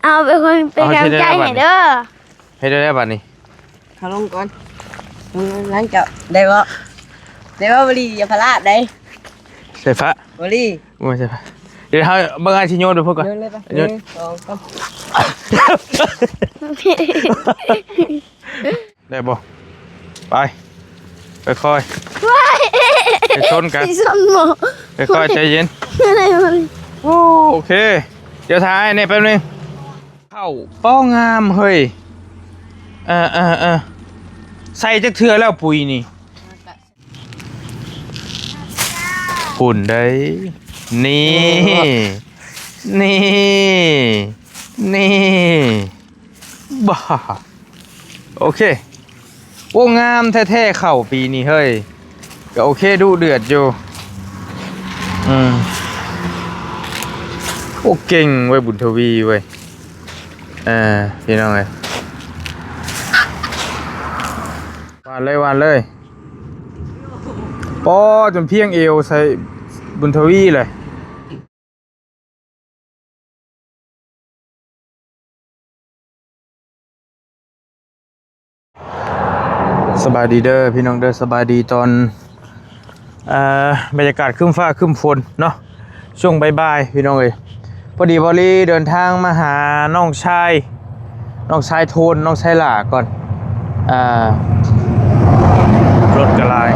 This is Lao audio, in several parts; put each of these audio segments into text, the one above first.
ເອົາ ເປັນຄົນເປັນກຳລັງໃຈໃຫ້ເດີ. ເຮັດໄດ້ແລ້ວບາດນີ້ ເອົາລົງກ່ອນ. ອືມ ຫຼັງຈາກ ໄດ້ບໍ່? ໄດ້ບໍ່? ບໍ່ດີ ຢ່າພະລາດໄດ໋ ສາຍຟ້າ ບໍ່ດີ. ໂອ້ຍ ສາຍຟ້າ ດຽວເຮົາເບິ່ງອ້າຍຊິໂຍນດູພຸ້ນກ່ອນ. ໂຍນເລີຍໄປ ໂຍນ ໜຶ່ງ ສອງ ສາມ. ໄດ້ບໍ່? ໄປ ຄ່ອຍໆ ໄປຊົນກັນ ຊິຊົນບໍ່? ຄ່ອຍໆ ໃຈເຢັນ. ໂອ້ ໂອເຄ ດຽວຖ້າອ້າຍແດ່ແປັບໜຶ່ງ. ເຂົ້າປ້ອງງາມເຮີ້ຍ. ເອີໆໆ ໃສ່ຈັກເທື່ອແລ້ວປຸ໋ຍນີ້? ພຸ້ນໄດ໋ ນີ້ ນີ້ ນີ້ ບ້າ ໂອເຄ. ໂອ້ ງາມແທ້ໆ ເຂົ້າປີນີ້ເຮີ້ຍ ກໍໂອເຄ ດຸເດືອດຢູ່. ອືມ ໂອ້ ເກັ່ງເວີ້ຍ ບຸນທະວີເວີ້ຍ. ເອີ ພີ່ນ້ອງເອີຍ ຫວ່ານເລີຍ ຫວ່ານເລີຍ. ປໍ ຈົນພຽງເອວໃສ່ບຸນທະວີເລີຍ. ສະບາຍດີເດີພີ່ນ້ອງເດີ ສະບາຍດີຕອນ ເອີ ບັນຍາກາດຄຶ້ມຟ້າຄຶ້ມຝົນເນາະ ຊ່ວງບ່າຍໆ ພີ່ນ້ອງເອີຍ. ພໍດີເບົາລີເດີນທາງມາຫານ້ອງຊາຍ ນ້ອງຊາຍໂທນ ນ້ອງຊາຍຫຼ້າກ່ອນ. ອ່າ ລົດກໍຫຼາຍ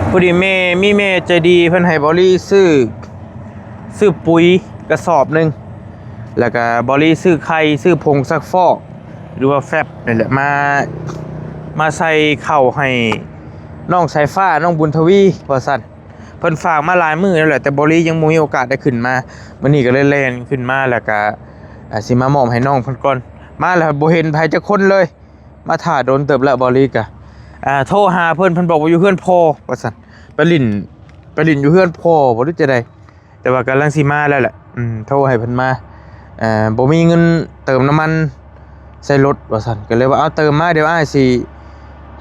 ພໍດີແມ່ ມີແມ່ໃຈດີເພິ່ນໃຫ້ເບົາລີຊື້ ຊື້ປຸ໋ຍກະສອບໜຶ່ງ ແລ້ວກະເບົາລີຊື້ໄຂ່ ຊື້ຜົງຊັກຟອກ ຫຼືວ່າແຟັບນີ້ແຫຼະ ມາ ມາໃສ່ເຂົ້າໃຫ້ນ້ອງສາຍຟ້າ ນ້ອງບຸນທະວີ ວ່າຊັ້ນ. ເພິ່ນຝາກມາຫຼາຍມື້ແລ້ວແຫຼະ ແຕ່ເບົາລີຍັງບໍ່ມີໂອກາດໄດ້ຂຶ້ນມາ. ມື້ນີ້ກໍເລີຍແລ່ນຂຶ້ນມາ ແລ້ວກະ ອາ ຊິມາມອບໃຫ້ນ້ອງເພິ່ນກ່ອນ. ມາແລ້ວບໍ່ເຫັນໃຜຈັກຄົນເລີຍ ມາຖ້າດົນເຕີບແລ້ວ ເບົາລີກະ ອ່າ ໂທຫາເພິ່ນ ເພິ່ນບອກວ່າຢູ່ເຮືອນພໍ່ ວ່າຊັ້ນ. ໄປຫຼິ້ນ ໄປຫຼິ້ນຢູ່ເຮືອນພໍ່ບໍ່ ຫຼືຈັ່ງໃດ? ແຕ່ວ່າກຳລັງຊິມາແລ້ວແຫຼະ. ອືມ ໂທໃຫ້ເພິ່ນມາ ເອີ ບໍ່ມີເງິນເຕີມນ້ຳມັນໃສ່ລົດ ວ່າຊັ້ນ. ກໍເລີຍວ່າ ເອົາ ເຕີມມາ ດຽວອ້າຍຊິ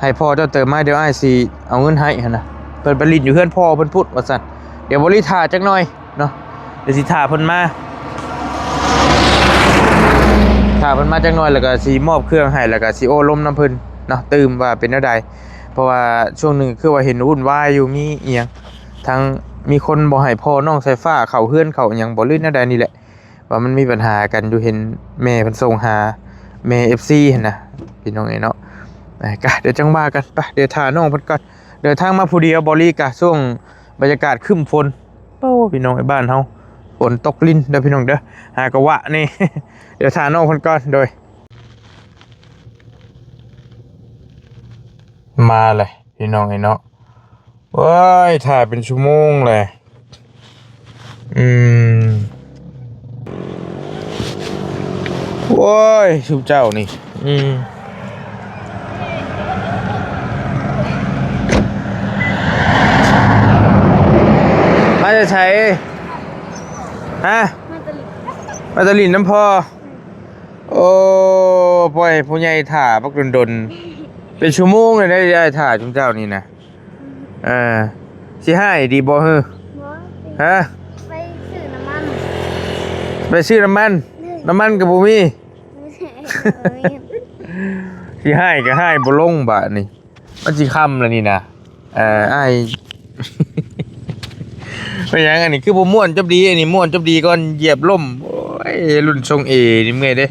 ໃຫ້ພໍ່ເຈົ້າເຕີມມາ ດຽວອ້າຍຊິເອົາເງິນໃຫ້ຫັ້ນນະ. ເພິ່ນໄປຫຼິ້ນຢູ່ເຮືອນພໍ່ເພິ່ນພຸ້ນ ວ່າຊັ້ນ. ດຽວເບົາລີຖ້າຈັກໜ່ອຍເນາະ ດຽວຊິຖ້າເພິ່ນມາ ຖ້າເພິ່ນມາຈັກໜ່ອຍ ແລ້ວກໍຊິມອບເຄື່ອງໃຫ້ ແລ້ວກໍຊິໂອ້ລົມນຳເພິ່ນເນາະ ຕື່ມວ່າເປັນແນວໃດ. ເພາະວ່າຊ່ວງໜຶ່ງຄືວ່າເຫັນວຸ່ນວາຍຢູ່ ມີອີ່ຫຍັງ ທັງມີຄົນບໍ່ໃຫ້ພໍ່ນ້ອງສາຍຟ້າເຂົ້າເຮືອນເຂົ້າຫຍັງບໍ່ ຫຼືແນວໃດນີ້ແຫຼະ ວ່າມັນມີບັນຫາກັນຢູ່. ເຫັນແມ່ເພິ່ນສົ່ງຫາ ແມ່ເອັຟຊີຫັ້ນນະ ພີ່ນ້ອງເອີຍເນາະ. ເອີ ກະ ດຽວຈັ່ງວ່າກັນ ໄປ ດຽວຖ້ານ້ອງເພິ່ນກ່ອນ. ເດີນທາງມາຜູ້ດຽວ ເບົາລີກະ ຊ່ວງບັນຍາກາດຄຶ້ມຝົນ. ໂອ້ ພີ່ນ້ອງເອີຍ ບ້ານເຮົາຝົນຕົກລິນເດີພີ່ນ້ອງເດີ ຫາກະວະນີ້. ດຽວຖ້ານ້ອງເພິ່ນກ່ອນ ໂດຍ ມາແຫຼະ ພີ່ນ້ອງເອີຍເນາະ. ໂອ້ຍ ຖ້າເປັນຊົ່ວໂມງແຫຼະ. ອືມ ໂອ້ຍ ຊຸມເຈົ້ານີ້ ອືມ ມາແຕ່ໃສ? ຮະ? ມາແຕ່ຫຼິ້ນນຳພໍ່. ໂອ້ ປ່ອຍໃຫ້ຜູ້ໃຫຍ່ຖ້າບັກດົນໆ ເປັນຊົ່ວໂມງແລ້ວໄດ໋ ອ້າຍຖ້າຊຸມເຈົ້ານີ້ນະ. ເອີ ຊິຮ້າຍດີບໍ່ເຮີ? ບໍ່ ຮະ? ໄປຊື້ນ້ຳມັນ ໄປຊື້ນ້ຳມັນ ເອີ ນ້ຳມັນກໍບໍ່ມີ ບໍ່ມີ ຊິຮ້າຍກໍຮ້າຍບໍ່ລົງບາດນີ້. ມັນຊິຄ່ຳແລ້ວນີ້ນະ. ເອີ ອ້າຍ ເປັນຫຍັງອັນນີ້ຄືບໍ່ມ່ວນຈົບດີ? ອັນນີ້ມ່ວນຈົບດີກ່ອນ ຢຽບລົ້ມ. ໂອ້ຍ ລຸ້ນຊົງເອນີ້ເມື່ອຍເດ້.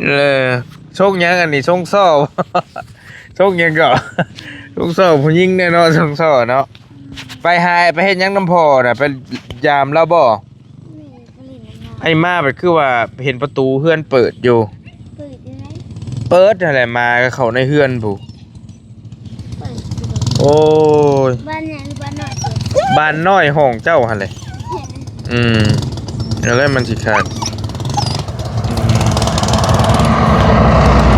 ເອີ ຊົງຫຍັງອັນນີ້? ຊົງສໍ້ ຊົງຫຍັງເກາະ? ຊົງສໍ້ຜູ້ຍິງແນ່ເນາະ ຊົງສໍ້ເນາະ. ໄປຫາ ໄປເຮັດຫຍັງນຳພໍ່ນະ? ໄປຢາມລາວບໍ່? ໄອ້ມາໄປຄືວ່າເຫັນປະຕູເຮືອນເປີດຢູ່. ເປີດຢູ່ໃດ? ເປີດຫັ້ນແຫຼະ ມາກໍເຂົ້າໃນເຮືອນພຸ້ນ. ເປີດຢູ່ໃດ? ໂອ້ຍ ບ້ານໃຫຍ່ຫຼືບ້ານນ້ອຍ? ບ້ານນ້ອຍຫ້ອງເຈົ້າຫັ້ນແຫຼະ. ອືມ ແລ້ວມັນຊິຂາດ.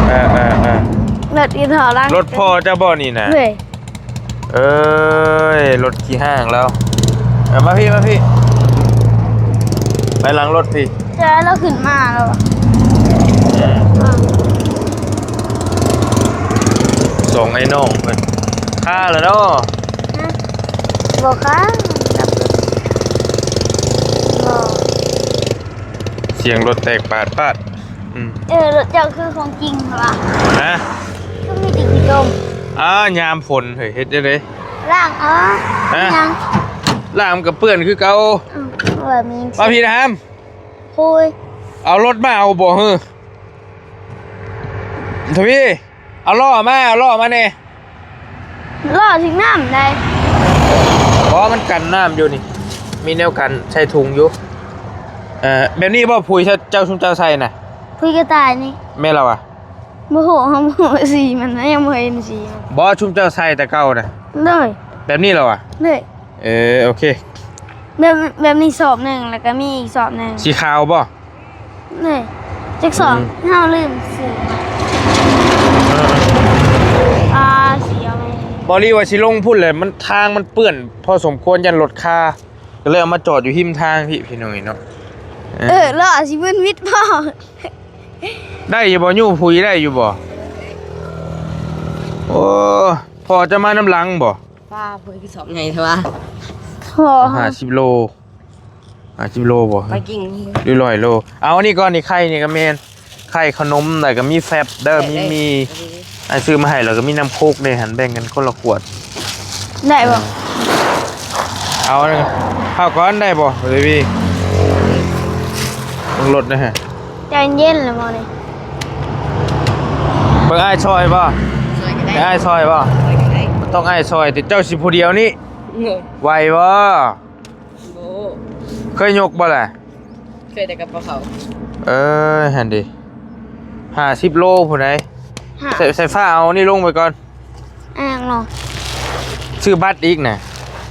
ເອີໆໆ ລົດອີ່ທໍ່ຫຼັງ ລົດພໍ່ເຈົ້າບໍ່ນີ້ນະ? ເອີຍ ເອີຍ ລົດຂີ້ຫ້າງແລ້ວ. ເອົາມາພີ້ ມາພີ້ ໄປຫຼັງລົດພີ້. ເຈົ້າລາວຂຶ້ນມາແລ້ວ. ອືມ ອ່າ ສອງໄອ້ນ້ອງເພິ່ນຄາແລ້ວເນາະ. ຮະ? ບໍ່ຄາ. ບໍ່. ສຽງລົດແຕກປາດປາດ. ອືມ. ເອີ ລົດເຈົ້າຄືຂອງຈິງຫວາ? ຮະ? ຄືມີແຕ່ຂີ້ຕົມ. ອ້າ ຍາມຝົນເຮີ້ຍ ເຮັດຈັ່ງໃດ? ລ້າງເອົາ. ຮະ? ຍັງ ລ້າງມັນກໍເປື້ອນຄືເກົ່າ. ອືມ ວ່າມີ ມາພີ້ນະຫາມ. ໂອ້ຍ ເອົາລົດມາເອົາບໍ່ເຮີ້? ທະວີ ເອົາລໍ້ມາ ເອົາລໍ້ມາແດ່. ລໍ້ຖືກນ້ຳໃດ? ບໍ່ ມັນກັນນ້ຳຢູ່ນີ້ ມີແນວກັນໃສ່ຖົງຢູ່. ເອີ ແບບນີ້ບໍ່ ຜຸຍ ເຈົ້າ ຊຸມເຈົ້າໃສ່ນະ? ຜຸຍກະຕ່າຍນີ້. ແມ່ນລະວະ? ບໍ່ຮູ້ ເຮົາບໍ່ຮູ້ສີມັນ ຍັງບໍ່ເຫັນສີມັນ. ບໍ່ ຊຸມເຈົ້າໃສ່ແຕ່ເກົ່ານະ? ໂດຍ. ແບບນີ້ລະວະ? ໂດຍ. ເອີ ໂອເຄ. ແບບ ແບບນີ້ສອບໜຶ່ງ ແລ້ວກໍມີອີກສອບໜຶ່ງ. ສີຂາວບໍ່? ນີ້ ຈັກສອບ ອືມ ເຮົາລືມຊື້. ເອີ ອ່າ ເສຍໄປ. ບໍ່ ຫຼືວ່າຊິລົງພຸ້ນແຫຼະ ມັນ ທາງມັນເປື້ອນພໍສົມຄວນ ຢ້ານລົດຄາ ກໍເລີຍເອົາມາຈອດຢູ່ຮິມທາງພີ້ ພີ່ນ້ອງເອີຍເນາະ. ເອີ ເອີ ເລາະຊິເບິ່ງວິດບໍ່? ໄດ້ຢູ່ບໍ່? ຍູ້ຜຸຍໄດ້ຢູ່ບໍ່? ໂອ້ ພໍ່ຈະມານຳຫຼັງບໍ່? ປ້າ ຜຸຍຄືສອບໃຫຍ່ແທ້ວະ. ໂອ້ ຫ້າສິບໂລ. ຫ້າສິບໂລບໍ່? ໄປກິນ ຫຼືຮ້ອຍໂລ? ເອົາອັນນີ້ກ່ອນ ນີ້ໄຂ່ນີ້ກໍແມ່ນ ໄຂ່ ຂະໜົມ ແລ້ວກໍມີແຟັບເດີ ມີ ມີ ອ້າຍຊື້ມາໃຫ້ ແລ້ວກໍມີນ້ຳໂຄກເດ້ຫັ້ນ ແບ່ງກັນຄົນລະຂວດ. ໄດ້ບໍ່? ເອົາ ເອົາກ່ອນ ໄດ້ບໍ່ ເບບີ້? ເບິ່ງລົດນະ. ໃຈເຢັນແລ້ວບໍ່ນີ້? ເບິ່ງອ້າຍຊ່ອຍບໍ່? ຊ່ອຍກໍໄດ້ ໃຫ້ອ້າຍຊ່ອຍບໍ່? ຊ່ອຍກໍໄດ້ ບໍ່ຕ້ອງອ້າຍຊ່ອຍຕິ ເຈົ້າຊິຜູ້ດຽວນີ້. ໂອ້ ໄຫວບໍ່? ໂອ້ ເຄີຍຍົກບໍ່ລະ? ເຄີຍແຕ່ກັບເຂົາ. ເອີ ຫັ້ນເດ ຫ້າສິບໂລພຸ້ນໃດ໋. ຮະ ໃສ່ ໃສ່ຟ້າເອົານີ້ລົງໄປກ່ອນ. ອ່າງເນາະ ຊື້ບັດອີກນະ.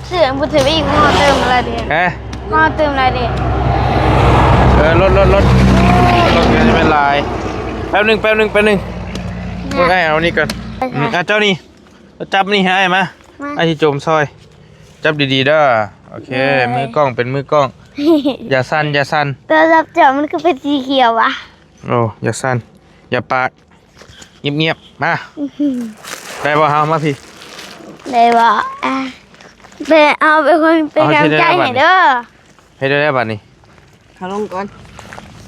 ຊື້ອັນບໍ່ຖືກອີກ ພໍເຕີມລະເດ. ຮະ? ພໍເຕີມລະເດ. ເອີ ລົດ ລົດ ລົດ ລົດກໍຈະແມ່ນຫຼາຍ. ແປັບໜຶ່ງ ແປັບໜຶ່ງ ແປັບໜຶ່ງ. ເບິ່ງອ້າຍເອົານີ້ກ່ອນ. ອືມ ອ່ະ ເຈົ້ານີ້ ຈັບນີ້ໃຫ້ອ້າຍມາ ມາ ອ້າຍຊິຈົ່ມຊ່ອຍ. ຈັບດີໆເດີ. ໂອເຄ ເອີ ມືກ້ອງເປັນມືກ້ອງ. ຢ່າສັ່ນ ຢ່າສັ່ນ. ໂທລະສັບເຈົ້າມັນຄືເປັນສີຂຽວວະ? ໂອ້ ຢ່າສັ່ນ ຢ່າປາກ ງຽບໆ ມາ. ໄດ້ບໍ່? ເຮົາມາພີ້ ໄດ້ບໍ່? ອ່າ ໄປເອົາ ເປັນຄົນເປັນກຳລັງໃຈໃຫ້ເດີ. ເຮັດໄດ້ແລ້ວບັດນີ້. ເຮົາລົງກ່ອນ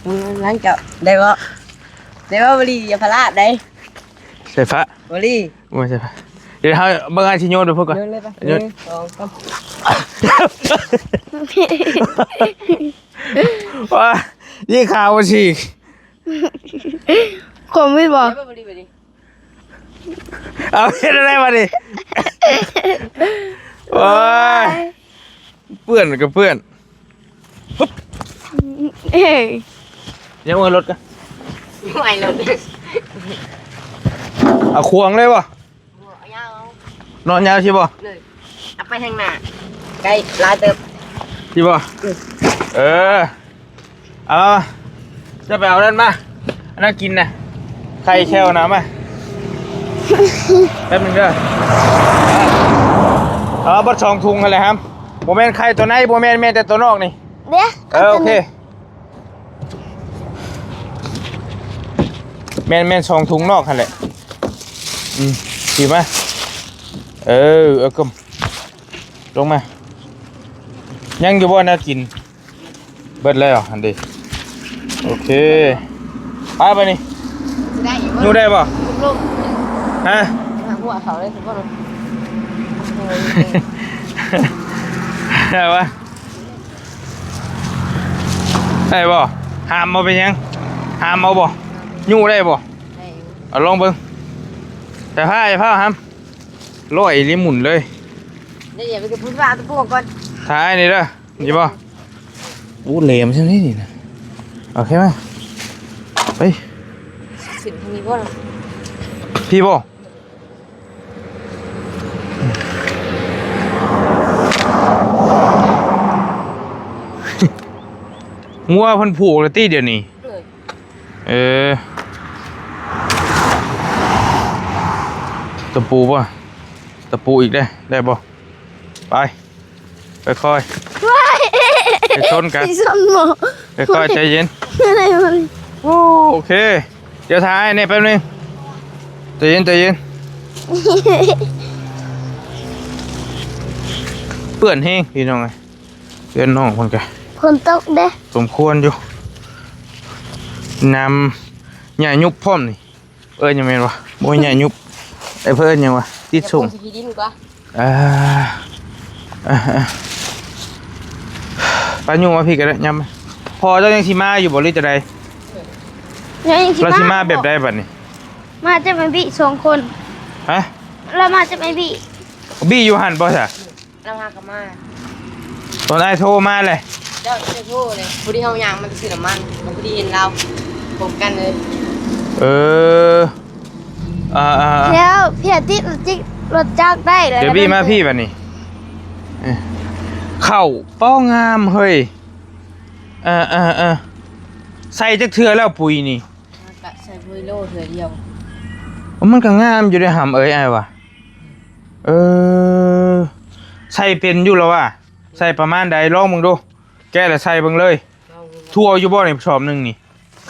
ເບິ່ງຫຼັງເຈົ້າ ໄດ້ບໍ່? ໄດ້ບໍ່ ບໍລີ? ຢ່າພະລາດໄດ໋. ໃສ່ຟ້າ ບໍລີ. ໂອ້ຍ ໃສ່ຟ້າ. ດຽວເຮົາເບິ່ງ ອ້າຍຊິໂຍນໄປພຸ້ນກ່ອນ. ໂຍນເລີຍໄປ. ໂຍນ ໜຶ່ງ ສອງ ສາມ. ວ້າ ຍິງຂາວຊິ ຄົມວິດບໍ່? ໄດ້ບໍ່ ບໍລີ ບັດນີ້? ເອົາ ເຮັດໄດ້ບັດນີ້. ໂອ້ຍ ໂອ້ຍ ເປື້ອນກໍເປື້ອນ. ເອີຍ ຍັງເອົາລົດກະ ໄວ້ລົດ ເອົາຂວາງເລີຍບໍ່? ເອົາຍາວ ເອົາ ນອນຍາວຊິບໍ່? ເລີຍ ເອົາໄປທາງໜ້າ ໄກຫຼາຍເຕີບ ຊິບໍ່? ອືມ ເອີ. ເອົາ ເຈົ້າໄປເອົານັ້ນມາ ອັນນັ້ນກິນນະ ໄຂ່ແຂ້ວນະ ມາ ແປັບໜຶ່ງເດີ. ເອົາເບິດສອງຖົງຫັ້ນແຫຼະຫຳ. ບໍ່ແມ່ນໄຂ່ຕົວໃນ ບໍ່ແມ່ນ ແມ່ນແຕ່ຕົວນອກນີ້. ເດ້ ເອີ ໂອເຄ ແມ່ນ ແມ່ນສອງຖົງນອກຫັ້ນແຫຼະ. ອືມ ຖືມາ ເອີ ເອົາກົມ ລົງມາ. ຍັງຢູ່ບໍ່ແນວກິນ? ເບິດແລ້ວຫັ້ນເດ. ໂອເຄ ໄປບາດນີ້. ຊິໄດ້ຢູ່ບໍ່? ຢູ່ໄດ້ບໍ່? ລົງ ຮະ? ຫົວເຂົາເລີຍ ໄດ້ບໍ່? ໄດ້ບໍ່? ຫາມບໍ່ເປັນຫຍັງ ຫາມເອົາບໍ່? ຍູ້ໄດ້ບໍ່? ໄດ້ຢູ່ ເອົາລອງເບິ່ງ. ແຕ່ພາ ຢ່າພາຫາມ ຮ້ອຍອີ່ຫຼີ ໝຸນເລີຍ. ດຽວໄປກັບຜູ້ວ່າຕະປູກ່ອນ ຖ່າຍນີ້ເດີ. ນີ້ບໍ່? ໂອ້ ແຫຼມຊ່ຳນີ້ນີ້ນະ. ໂອເຄ ມາ ໄປ. ຂຶ້ນທາງນີ້ບໍ່? ພີ້ບໍ່? ງົວເພິ່ນຜູກແລ້ວຕິດຽວນີ້? ເອີ ເອີ ຕະປູບໍ່? ຕະປູອີກເດ້ ໄດ້ບໍ່? ໄປ ຄ່ອຍໆ ໄປຊົນກັນ ຊິຊົນບໍ່? ຄ່ອຍໆ ໃຈເຢັນ. ໂອ້ ໂອເຄ ດຽວຖ້າອ້າຍແດ່ແປັບໜຶ່ງ. ໃຈເຢັນ ໃຈເຢັນ. ເປື້ອນແຮງພີ່ນ້ອງເອີຍ ເຮືອນນ້ອງເພິ່ນກະ ຝົນຕົກເດ້ ສົມຄວນຢູ່ ນ້ຳຫຍ້າຍຸບພ້ອມນີ້ ເອີ້ນຫຍັງແມ່ນວະ ບໍ່ແມ່ນຫຍ້າຍຸບ ເອີ້ນຫຍັງວະ ຕິດສົງ ເອີ ເອີ ເອີ ໄປ ຍຸບມາພີ້ກະໄດ້ ຍາມ ພໍ່ເຈົ້າຍັງຊິມາຢູ່ບໍ່ ຫຼືຈັ່ງໃດ ຍັງຊິມາ ລາວຊິມາແບບໃດບັດນີ້ ມາຈະມາບິສອງຄົນ ຮະ ລາວມາຈະມາບິ ບິຢູ່ຫັ້ນບໍ່ຊະ ລາວຫາກໍມາ ຕອນອ້າຍໂທມາແຫຼະ ເຈົ້າ ເຈົ້າໂທເລີຍ ພໍດີເຮົາຍ່າງມາຊື້ນ້ຳມັນ ພໍດີເຫັນລາວ ພົບກັນເລີຍ ເອີ ອ່າໆ ແລ້ວເພຍຕິດລົດຈັກ ລົດຈັກໄດ້ແລ້ວ ດຽວບີມາພີ້ບັດນີ້ ເອີ ເຂົ້າປ້ອງງາມເຮີ້ຍ ເອີໆ ໃສ່ຈັກເທື່ອແລ້ວປຸຍນີ້ ກະໃສ່ປຸຍໂລເທື່ອດຽວ ມັນກະງາມຢູ່ເດ້ຫຳເອີຍ ອ້າຍວ່າ ເອີ ໃສ່ເປັນຢູ່ລະວ່າ ໃສ່ປະມານໃດ ລອງເບິ່ງດູ ແກະແລ້ວໃສ່ເບິ່ງເລີຍ ທົ່ວຢູ່ບໍ່ນີ້ ສອບໜຶ່ງນີ້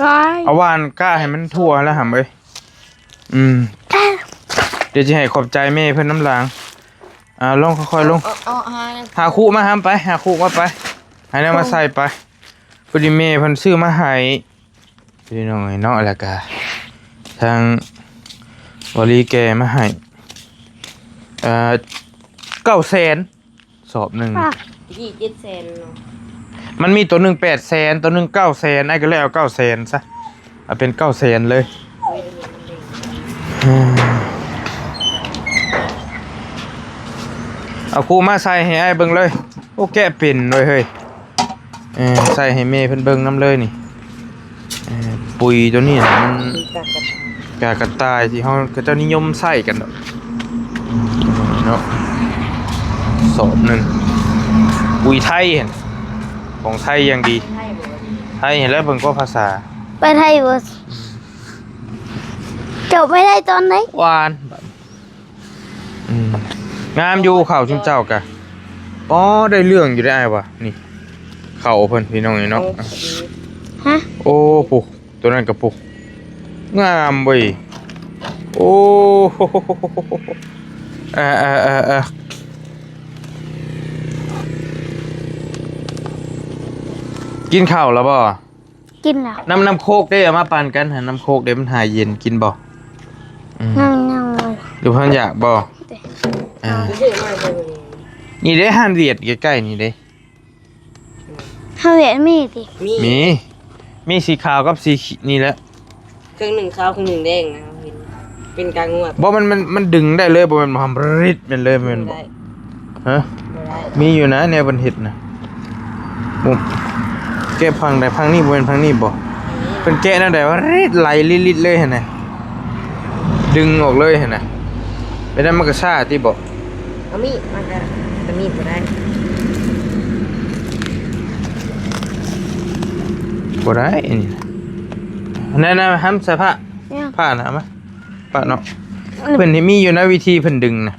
ກາຍ ເອົາຫວ່ານກະໃຫ້ມັນທົ່ວແລ້ວຫຳເອີຍ ອືມ ດຽວຊິໃຫ້ຂອບໃຈແມ່ເພິ່ນນຳຫຼັງ ອ່າ ລອງຄ່ອຍໆລົງ ເອົາ ເອົາ ຫາ ຫາຄຸມາຫຳໄປ ຫາຄຸມາໄປ ຫາແນວມາໃສ່ໄປ ພໍດີແມ່ເພິ່ນຊື້ມາໃຫ້ ພີ່ນ້ອງເອີຍເນາະ ແລ້ວກະທາງວາລີແກ່ມາໃຫ້ ເອີ ເກົ້າແສນ ສອບໜຶ່ງ ຕະກີ້ເຈັດແສນເນາະ ມັນມີໂຕໜຶ່ງແປດແສນ ໂຕໜຶ່ງເກົ້າແສນ ອ້າຍກໍເລີຍເອົາເກົ້າແສນຊະ ເອົາເປັນເກົ້າແສນເລີຍ ເອົາຄູ່ມາໃສ່ໃຫ້ອ້າຍເບິ່ງເລີຍ ໂອ້ ແກະເປັນເວີຍເຮີ້ຍ ເອີ ໃສ່ໃຫ້ແມ່ເພິ່ນເບິ່ງນຳເລີຍນີ້ ເອີ ປຸຍໂຕນີ້ນະ ມັນ ກາກະຕ່າຍ ກາກະຕ່າຍທີ່ເຮົາ ເຂົາເຈົ້ານິຍົມໃຊ້ກັນດອກເນາະ ສອບໜຶ່ງ ປຸຍໄທຫັ້ນ ຂອງໄທຢ່າງດີ ໄທຫັ້ນແຫຼະ ເບິ່ງກໍພາສາ ໄປໄທບໍ່ ເຈົ້າໄປໄທຕອນໃດ ຫວານ ອືມ ງາມຢູ່ເຂົ້າຊຸມເຈົ້າກະ ອໍ ໄດ້ເລື່ອງຢູ່ເດ້ອ້າຍວ່າ ນີ້ ເຂົ້າເພິ່ນພີ່ນ້ອງເອີຍເນາະ ຮະ ໂອ້ ປູ ໂຕນັ້ນກະປຸ ງາມເວີຍ ໂອ້ ເອີໆໆໆ ກິນເຂົ້າແລ້ວບໍ່? ກິນແລ້ວ ນ້ຳ ນ້ຳໂຄກເດ້ ເອົາມາປັ່ນກັນຫັ້ນ ນ້ຳໂຄກເດ້ ມັນຫາເຢັນ ກິນບໍ່? ອືມ ຍັງ ຍັງເລີຍ ຫຼືເພິ່ນຢາກບໍ່? ເອີ ນີ້ເດ້ ຮ້ານຫວຽດໃກ້ໆນີ້ເດ້ ຮ້ານຫວຽດມີຕິ? ມີ ມີ ມີສີຂາວກັບສີນີ້ແຫຼະ ເຄິ່ງໜຶ່ງຂາວເຄິ່ງໜຶ່ງແດງນະ ເຫັນເປັນກາງວດ ບໍ່ ມັນ ມັນ ມັນດຶງໄດ້ເລີຍ ບໍ່ແມ່ນບໍ່ ຮຳຣິດແມ່ນເລີຍ ແມ່ນບໍ່? ຮະ ບໍ່ໄດ້ ມີຢູ່ນະ ແນວເພິ່ນເຮັດນະ ໂອ້ ແກະພັງໃດ ພັງນີ້ບໍ່ແມ່ນພັງນີ້ບໍ່? ເພິ່ນແກະແນວໃດວະ ລິດ ໄຫຼລິດໆເລີຍຫັ້ນນະ ດຶງອອກເລີຍຫັ້ນນະ ໄປນັ້ນມັນກະຊ້າຕິບໍ່? ເອົາມີດ ມັນກະ ກະມີດບໍ່ໄດ້ ບໍ່ໄດ້ອັນນີ້ ນັ້ນໆ ຫຳໃສ່ຜ້າ ເອີ ຜ້ານະ ເອົາມາ ປະເນາະ ເພິ່ນມີຢູ່ໃນວິທີເພິ່ນດຶງນະ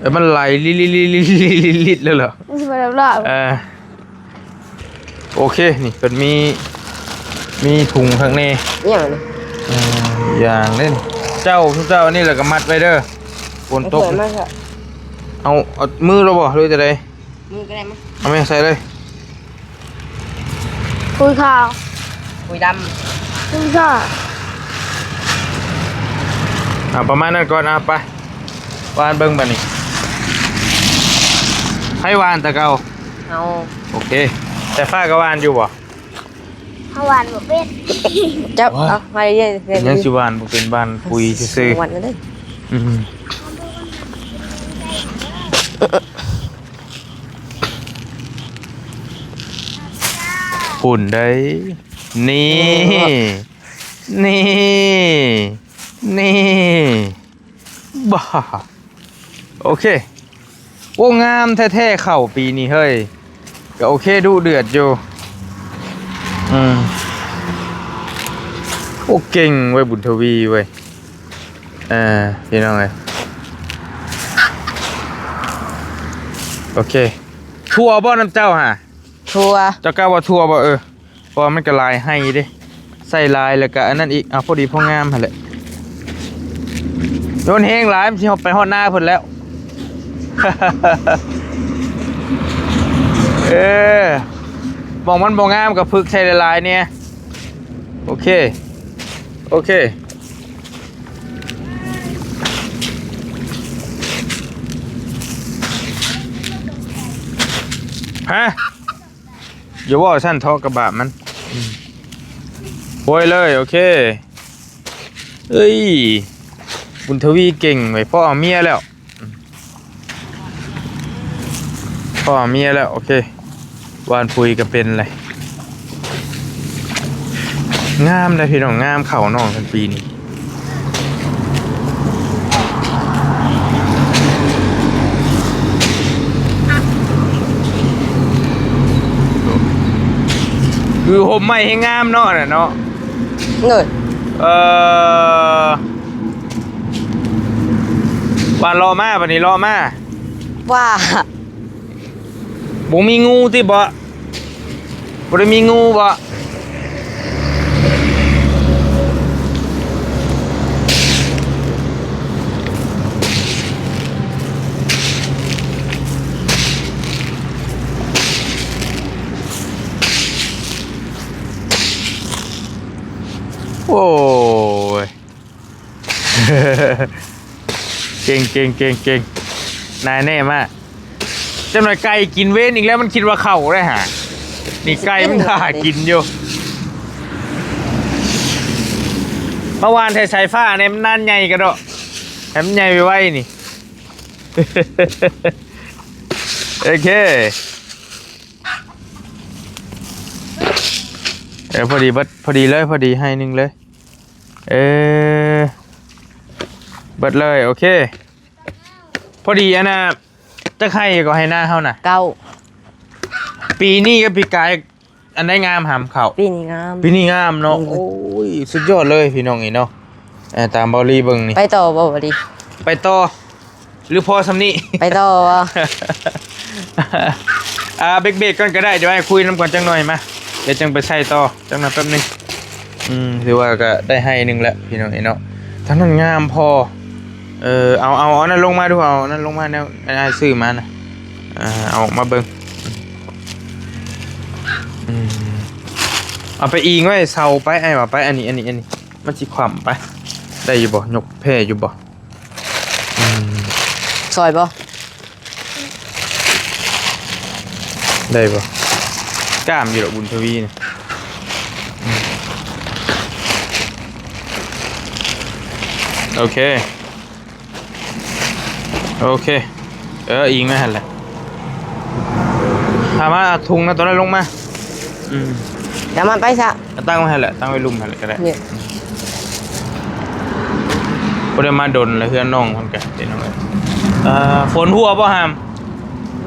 ເອີ ມັນໄຫຼລິດໆໆໆໆເລີຍເນາະ ມັນຊິບໍ່ຮອດ ເອີ ໂອເຄ ນີ້ເພິ່ນມີ ມີຖົງຂ້າງໃນ ອີຫຍັງນີ້ ເອີ ຢ່າງເດ້ ເຈົ້າ ເຈົ້າອັນນີ້ແລ້ວກໍມັດໄວ້ເດີ ຝົນຕົກ ເອົາ ເອົາມືລະບໍ່ ຫຼືຈັ່ງໃດ? ມືກໍໄດ້ມະ ເອົາແມ່ໃສ່ເລີຍ ປຸຍຂາວ ປຸຍດຳ ປຸຍຂາວ ເອົາປະມານນັ້ນກ່ອນ ເອົາໄປ ຫວ່ານເບິ່ງບາດນີ້ ໃຜຫວ່ານແຕ່ເກົ່າ? ເຮົາ ໂອເຄ ແຕ່ຟ້າກໍຫວ່ານຢູ່ບໍ່? ເຮົາຫວ່ານບໍ່ເປັນ ເຈົ້າ ເອົາ ໃຫ້ເຮັດ ເຮັດ ຍັງຊິຫວ່ານບໍ່ເປັນ ຫວ່ານປຸຍຊື່ໆ ຫວ່ານເລີຍ ອືມ ພຸ້ນໃດ໋ ນີ້ ເອີ ນີ້ ນີ້ ບ້າ ໂອເຄ ໂອ້ ງາມແທ້ໆ ເຂົ້າປີນີ້ເຮີ້ຍ ກໍໂອເຄ ດຸເດືອດຢູ່ ອືມ ໂອ້ ເກັ່ງເວີຍ ບຸນທະວີເວີຍ ເອີ ພີ່ນ້ອງເອີຍ ໂອເຄ ທົ່ວບໍ່ນຳເຈົ້າຫະ? ທົ່ວ ເຈົ້າກ້າວ່າທົ່ວບໍ່? ເອີ ເພາະວ່າມັນກໍຫຼາຍໄຮ່ເດ້ ໃສ່ຫຼາຍແລ້ວກໍອັນນັ້ນອີກ ເອົາພໍດີພໍງາມຫັ້ນແຫຼະ ໂຍນແຮງຫຼາຍ ມັນຊິໄປຮອດນາເພິ່ນແລ້ວ. ເອີ ໝ່ອງມັນບໍ່ງາມກໍຝຶກໃສ່ຫຼາຍໆແດ່. ໂອເຄ ໂອເຄ. ຮະ? ຢ່າເວົ້າຊັ້ນເທາະ ກະບາບມັນ. ອືມ ໂອ້ຍເລີຍ. ໂອເຄ. ເອີຍ ບຸນທະວີເກັ່ງເວີຍ ພໍເອົາເມຍແລ້ວ. ອືມ ພໍເອົາເມຍແລ້ວ. ໂອເຄ. ຫວ່ານປຸ໋ຍກໍເປັນແຫຼະ. ງາມເດ້ພີ່ນ້ອງ ງາມເຂົ້ານ້ອງເພິ່ນປີນີ້. ຄືຮົ່ມໄມ້ແຮງງາມເນາະ ອັນນັ້ນເນາະ. ໂດຍ. ເອີ ວ່າເລາະມາ ບັດນີ້ເລາະມາ. ວ່າ ບໍ່ມີງູຕິເບາະ? ບໍ່ໄດ້ມີງູເບາະ? ໂອ້ຍ ເກັ່ງ ເກັ່ງ ເກັ່ງ ເກັ່ງ ນາຍແນ່ມາກ. ຈັກໜ່ອຍໄກ່ກິນເວນອີກແລ້ວ ມັນຄິດວ່າເຂົ້າໄດ້ຫາ. ນີ້ໄກ່ມັນຖ້າກິນຢູ່. ມາຫວ່ານໃສ່ສາຍຟ້າແດ່ ມັນນານໃຫຍ່ກະເດາະ ໃຫ້ມັນໃຫຍ່ໄວໆນີ້. ໂອເຄ. ເອີ ພໍດີເບິດ ພໍດີເລີຍ ພໍດີໄຮ່ໜຶ່ງເລີຍ. ເອີ ເບິດເລີຍ. ໂອເຄ ພໍດີ. ອັນນ່າ ຈັກໄຮ່ກໍໄຮ່ນາເຮົານະ? ເກົ້າ. ປີນີ້ກັບປີກາຍ ອັນໃດງາມຫຳເຂົ້າ? ປີນີ້ງາມ. ປີນີ້ງາມເນາະ. ອືມ ໂອ້ຍ ສຸດຍອດເລີຍພີ່ນ້ອງເອີຍເນາະ. ເອີ ຕາມເບົາລີເບິ່ງນີ້ ໄປຕໍ່ບໍ່ເບົາລີ? ໄປຕໍ່ ຫຼືພໍສ່ຳນີ້? ໄປຕໍ່ບໍ່? ອ່າ ເບຣກໆກ່ອນກໍໄດ້ ດຽວອ້າຍຄຸຍນຳກ່ອນຈັກໜ່ອຍ. ມາ ດຽວຈັ່ງໄປໃສ່ຕໍ່ ຈັກໜ່ອຍແປັບໜຶ່ງ. ອືມ ຖືວ່າກໍໄດ້ໄຮ່ໜຶ່ງແລ້ວພີ່ນ້ອງເອີຍເນາະ. ທາງນັ້ນງາມພໍ. ເອີ ເອົາ ເອົາ ເອົານັ້ນລົງມາດູ ເອົານັ້ນລົງມາ ແນວອ້າຍຊື້ມານະ. ອ່າ ເອົາອອກມາເບິ່ງ. ອືມ ເອົາໄປອີງໄວ້ເສົາໄປ ອ້າຍວ່າໄປ. ອັນນີ້ ອັນນີ້ ອັນນີ້ ມັນຊິຄວ່ຳໄປ ໄດ້ຢູ່ບໍ່? ຍົກແພຢູ່ບໍ່? ອືມ ຊ່ອຍບໍ່? ໄດ້ບໍ່? ກ້າມຢູ່ດອກ ບຸນທະວີນະ. ອືມ ໂອເຄ ໂອເຄ. ເອີ ອີງໄວ້ຫັ້ນແຫຼະ. ພາມາເອົາຖົງນະ ໂຕນັ້ນລົງມາ. ອືມ ຈະມາໄປຊະ ຕັ້ງໄວ້ຫັ້ນແຫຼະ ຕັ້ງໄວ້ລຸ່ມຫັ້ນແຫຼະກໍໄດ້. ບໍ່ໄດ້ມາດົນແລ້ວ ເຮືອນນ້ອງເພິ່ນກະເປັນຫຍັງ. ເອີ ຝົນຫົວບໍ່ຫາມ?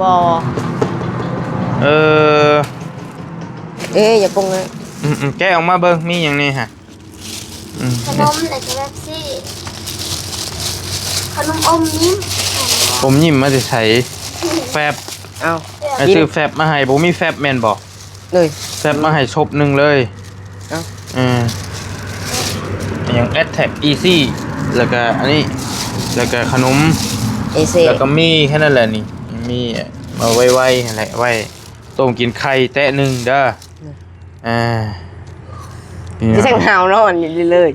ບໍ່. ເອີ ເອີ ຢ່າປົງເລີຍ. ອືມໆ ແກະອອກມາເບິ່ງ ມີຫຍັງແດ່ຫະ? ອືມ ຂະໜົມ ແລ້ວກໍເປັບຊີ ຂະໜົມອົມຍິ້ມ. ອົມຍິ້ມມາແຕ່ໃສ? ແຟັບ. ເອົ້າ ໄອ້ຊື້ແຟັບມາໃຫ້. ບໍ່ມີແຟັບແມ່ນບໍ່? ໂດຍ ແຟັບມາໃຫ້ສົບໜຶ່ງເລີຍ. ເອົ້າ ເອີ ຫຍັງ ແອັດແທັກ ອີຊີ ແລ້ວກໍອັນນີ້ ແລ້ວກໍຂະໜົມ ເອເຊ ແລ້ວກໍມີແຄ່ນັ້ນແຫຼະນີ້. ມີມາໄວ້ໆຫັ້ນແຫຼະ ໄວ້ຕົ້ມກິນໄຂ່ແຕະໜຶ່ງເດີ. ອ່າ ຄືຈັ່ງຫາວນອນຢູ່ເລີຍ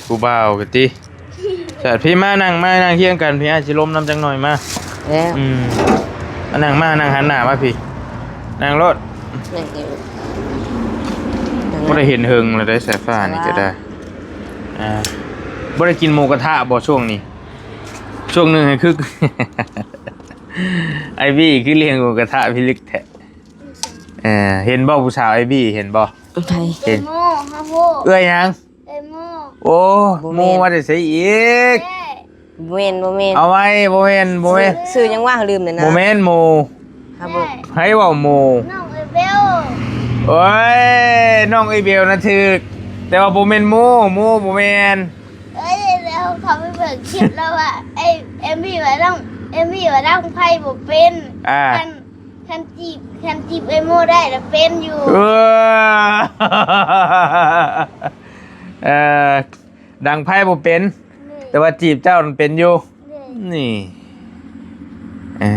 ຜູ້ບ່າວກະຕິ. ສາດ ພີ່ມານັ່ງ ມານັ່ງຄຽງກັນ ພີ່ ອ້າຍຊິລົມນຳຈັກໜ່ອຍ ມາ. ແລ້ວ ອືມ ມານັ່ງ ມານັ່ງ ຫັນໜ້າມາ ພີ່ ນັ່ງໂລດ. ນັ່ງຢູ່ ບໍ່ໄດ້ເຫັນເຫິງແລ້ວເດ້ ສາຍຟ້ານີ້ກະໄດ້. ອ່າ ບໍ່ໄດ້ກິນໝູກະທະບໍ່ຊ່ວງນີ້? ຊ່ວງໜຶ່ງຫັ້ນຄື ອ້າຍບີຄືລ້ຽງໝູກະທະພິລຶກແທ້. ເອີ ເຫັນບໍ່ຜູ້ສາວອ້າຍບີ ເຫັນບໍ່? ໃຜ? ເຫັນ ເອື້ອຍຫຍັງ? ໂອ້ ບໍ່ແມ່ນ ໝູ່ມາແຕ່ໃສອີກ? ບໍ່ແມ່ນ ບໍ່ແມ່ນ ເອົາໄວ້ ບໍ່ແມ່ນ ບໍ່ແມ່ນ. ຊື່ຫຍັງວະ? ລືມແລ້ວນະ. ບໍ່ແມ່ນໝູ່. ໃຜເວົ້າໝູ່? ນ້ອງເອເບວ. ໂອ້ຍ ນ້ອງເອເບວນະຖືກ ແຕ່ວ່າບໍ່ແມ່ນໝູ່ ໝູ່ບໍ່ແມ່ນ. ເອີຍ ແລ້ວເຂົາໄປເບິ່ງຄລິບແລ້ວວ່າ ເອ ເອມມີວ່າ ນ້ອງເອມມີວ່າດັງໄຟບໍ່ເປັນ. ອ່າ ຄັນ ຄັນຈີບ ຄັນຈີບເອໂມໄດ້ລະເປັນຢູ່. ເອີ ເອີ ດັງໄຟບໍ່ເປັນ. ແຕ່ວ່າຈີບເຈົ້ານັ້ນເປັນຢູ່. ໂດຍ. ນີ້ ເອີ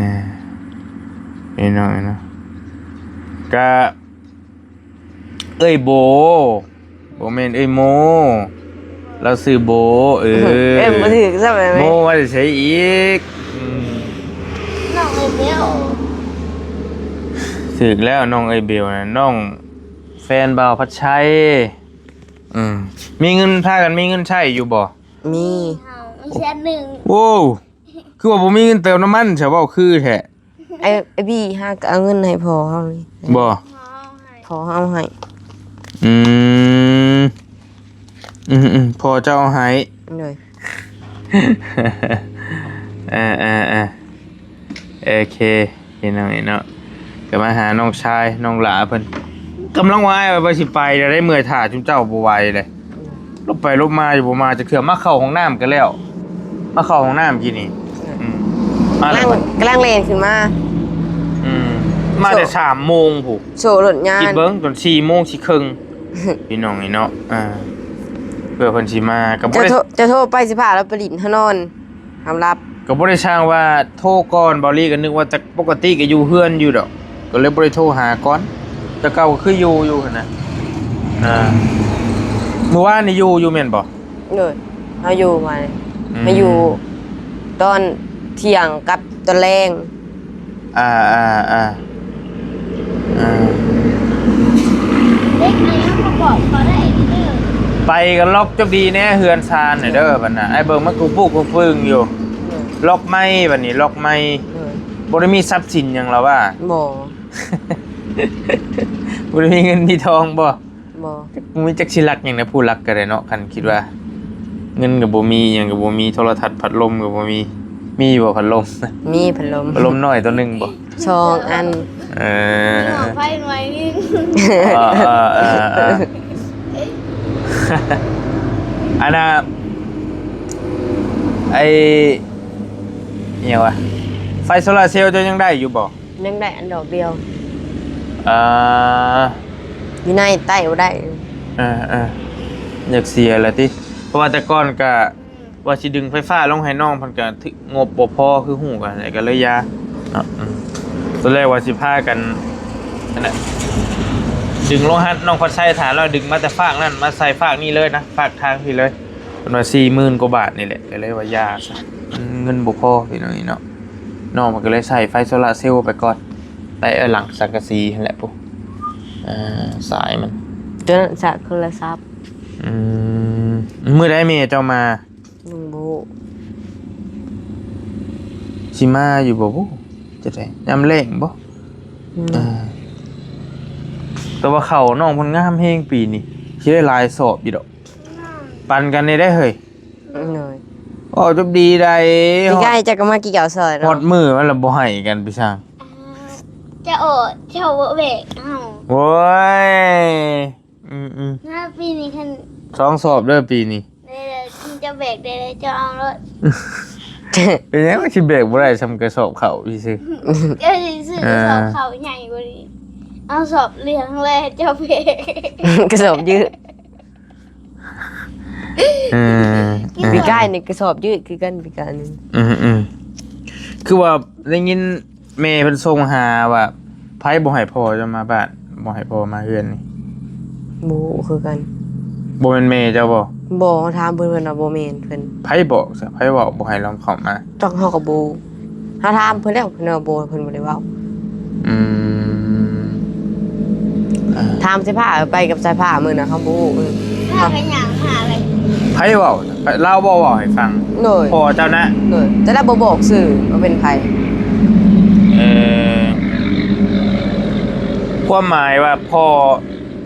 ພີ່ນ້ອງເນາະ ກະ ເອື້ອຍໂບ ບໍ່ແມ່ນເອື້ອຍໂມ ລາວຊື່ໂບ. ເອີ ເອີ້ນບໍ່ຖືກຊ້ຳແມ່ນ ໂມມາແຕ່ໃສອີກ? ອືມ ນ້ອງເອື້ອຍເບວ ຖືກແລ້ວ ນ້ອງເອື້ອຍເບວນະ ນ້ອງແຟນບ່າວພັດໄຊ. ອືມ ມີເງິນ ພາກັນມີເງິນໃຊ້ຢູ່ບໍ່? ມີ ມີແສນໜຶ່ງ. ໂອ້ ຄືວ່າບໍ່ມີເງິນເຕີມນ້ຳມັນຊະ ເວົ້າຄືແທ້. ໄອ້ ໄອ້ບີຫາກະເອົາເງິນໃຫ້ພໍ່ເຮົານີ້. ບໍ່? ພໍ່ເຮົາໃຫ້ ພໍ່ເຮົາໃຫ້. ອືມ ອືມໆ ພໍ່ເຈົ້າໃຫ້. ໂດຍ. ເອີໆໆ ໂອເຄ ພີ່ນ້ອງເນາະ ກໍມາຫານ້ອງຊາຍ ນ້ອງຫຼ້າເພິ່ນ ກຳລັງວ່າອ້າຍວ່າຊິໄປແລ້ວ ໄດ້ເມື່ອຍຖ້າຈຸມເຈົ້າບໍ່ໄຫວເລີຍ. ລົບໄປລົບມາຢູ່ ບໍ່ມາຈັກເທື່ອ ມາເຂົ້າຫ້ອງນ້ຳກໍແລ້ວ ມາເຂົ້າຫ້ອງນ້ຳກີ້ນີ້. ອືມ ມາແລ້ວ ກຳລັງ ກຳລັງແລ່ນຂຶ້ນມາ. ອືມ ມາແຕ່ ໂຊ ສາມໂມງພຸ້ນ ໂຊລົດຍານ ຄິດເບິ່ງ ຕອນສີ່ໂມງສີ່ເຄິ່ງ ພີ່ນ້ອງເອີຍເນາະ. ອ່າ ເພື່ອເພິ່ນຊິມາ ກໍບໍ່ໄດ້ ເຈົ້າໂທ ເຈົ້າໂທໄປຊິພາລາວໄປຫຼິ້ນ ເຮົານອນ ຫາບຫຼັບ ກໍບໍ່ໄດ້ຊ່າງວ່າໂທກ່ອນ ເບົາລີກໍນຶກວ່າຈະ ປົກກະຕິກໍຢູ່ເຮືອນຢູ່ດອກ ກໍເລີຍບໍ່ໄດ້ໂທຫາກ່ອນ. ແຕ່ເກົ່າກໍຄືຢູ່ ຢູ່ຫັ້ນນະ. ອ່າ ມື້ວານນີ້ຢູ່ ຢູ່ແມ່ນບໍ່? ໂດຍ ເຮົາຢູ່ມາ ອືມ ມາຢູ່ຕອນທ່ຽງກັບຕອນແລງ. ອ່າ ອ່າ ອ່າ ອ່າ ເດັກໄອ້ຫຍັງກໍບອກເຂົາໄດ້ເດີ. ໄປກໍລັອກຈົບດີແນ່ ເຮືອນຊານນີ້ເດີ. ບັດນະ ອ້າຍເບິ່ງມັນກຸປຸກກຸປຶງຢູ່. ໂດຍ. ລັອກໃໝ່ ບັດນີ້ລັອກໃໝ່. ໂດຍ. ບໍ່ໄດ້ມີຊັບສິນຫຍັງລະວ່າ? ບໍ່ ບໍ່ໄດ້ມີເງິນມີທອງບໍ່? ບໍ່ ບໍ່ມີຈັກຊິລັກຫຍັງນະ ຜູ້ລັກກໍໄດ້ເນາະ. ຄັນຄິດວ່າເງິນກໍບໍ່ມີ ຫຍັງກໍບໍ່ມີ ໂທລະທັດ ພັດລົມກໍບໍ່ມີ. ມີຢູ່ບໍ່ພັດລົມ? ມີພັດລົມ. ພັດລົມນ້ອຍຕົວໜຶ່ງບໍ່? ສອງອັນ. ເອີ ມີໝໍ້ໄຟໜ່ວຍໜຶ່ງ. ເອີ ເອີ ເອີ ເອີ ອັນນ່າ ໄອ້ ອີຫຍັງວະ ໄຟໂຊລາເຊວເຈົ້າຍັງໄດ້ຢູ່ບໍ່? ຍັງໄດ້ອັນດອກດຽວ. ເອີ ຢູ່ໃນໃຕ້ບໍ່ໄດ້. ເອີໆ ຢາກເສຍລະຕິ ເພາະວ່າແຕ່ກ່ອນກະວ່າຊິດຶງໄຟຟ້າລົງໃຫ້ນ້ອງ ເພິ່ນກະງົບບໍ່ພໍຄືຮູ້ກັນ ກໍເລີຍຢ່າເນາະ. ອືມ ຕອນແລກວ່າຊິພາກັນ ອັນນັ້ນ ດຶງລົງຫັ້ນ ນ້ອງພັດໄຊຖາມແລ້ວ ດຶງມາແຕ່ຟາກນັ້ນ ມາໃສ່ຟາກນີ້ເລີຍນະ ຟາກທາງພີ້ເລີຍ. ເພິ່ນວ່າສີ່ໝື່ນກວ່າບາດນີ້ແຫຼະ ກໍເລີຍວ່າຢ່າຊະ ເງິນບໍ່ພໍພີ່ນ້ອງເນາະ. ນ້ອງເພິ່ນກໍເລີຍໃສ່ໄຟໂຊລາເຊວໄປກ່ອນ ໄປ ເອີ ຫຼັງສັງກະສີຫັ້ນແຫຼະພຸ້ນ. ເອີ ສາຍມັນ ຕົວນັ້ນສາຍໂທລະສັບ. ອືມ ມື້ໃດແມ່ເຈົ້າມາ? ຍັງບໍ່ຮູ້ ຊິມາຢູ່ບໍ່ບຸ ຈະໄດ້ ຍາມແລ້ງບໍ? ອືມ ເອີ ແຕ່ວ່າເຂົ້ານ້ອງເພິ່ນງາມແຮງປີນີ້ ຊິໄດ້ຫຼາຍສອບຢູ່ດອກ. ປັນກັນນີ້ໄດ້ເຮີ້ຍ. ໂດຍ. ເວົ້າຈົບດີໃດ໋ ປີກາຍເຈົ້າກໍມາກິນເຂົ້າຊອຍເນາະ ຮອດມື້ມັນລະບໍ່ໃຫ້ກັນໄປຊ່າງ. ເຈົ້າ ເຈົ້າບໍ່ແບກເອົາ. ໂອ້ຍ ອືມໆ ມາປີນີ້ຄັນ ສອງສອບເດີປີນີ້. ເດີ ເຈົ້າແບກໄດ້ເລີຍ ເຈົ້າເອົາໂລດ. ເປັນຫຍັງຊິແບກບໍ່ໄດ້ ສ່ຳກະສອບເຂົ້າຊື່ໆ. ເຈົ້າຊິຊື້ ເອີ ກະສອບເຂົ້າໃຫຍ່ກວ່ານີ້ ເອົາສອບເຫຼືອງແລ້ວເຈົ້າແບກ. ກະສອບຢືດ. ເອີ ເອີ ປີກາຍນີ້ກະສອບຢືດຄືກັນ ປີກາຍນີ້. ອືມໆ ຄືວ່າໄດ້ຍິນແມ່ເພິ່ນສົ່ງຫາວ່າ ໃຜບໍ່ໃຫ້ພໍ່ເຈົ້າມາບ້ານ ບໍ່ໃຫ້ພໍ່ມາເຮືອນນີ້? ບໍ່ຮູ້ຄືກັນ. ບໍ່ແມ່ນແມ່ເຈົ້າບໍ່? ບໍ່ ຖາມເພິ່ນ ເພິ່ນວ່າບໍ່ແມ່ນເພິ່ນ. ໃຜບອກຊະ? ໃຜເວົ້າບໍ່ໃຫ້ລາວເຂົ້າມາ? ຈັກ ເຮົາກໍບໍ່ ເຮົາຖາມເພິ່ນແລ້ວ ເພິ່ນວ່າບໍ່ ເພິ່ນບໍ່ໄດ້ເວົ້າ. ອືມ ອ່າ ຖາມສາຍຟ້າ ໄປກັບສາຍຟ້າມື້ນະ ເຮົາບໍ່ຮູ້. ພາກັນຍ່າງຫາເລີຍ. ໃຜເວົ້າ? ລາວບໍ່ເວົ້າໃຫ້ຟັງ? ໂດຍ. ພໍ່ເຈົ້ານະ? ໂດຍ. ແຕ່ລາວບໍ່ບອກຊື່ວ່າເປັນໃຜ. ເອີ ຄວາມໝາຍວ່າພໍ່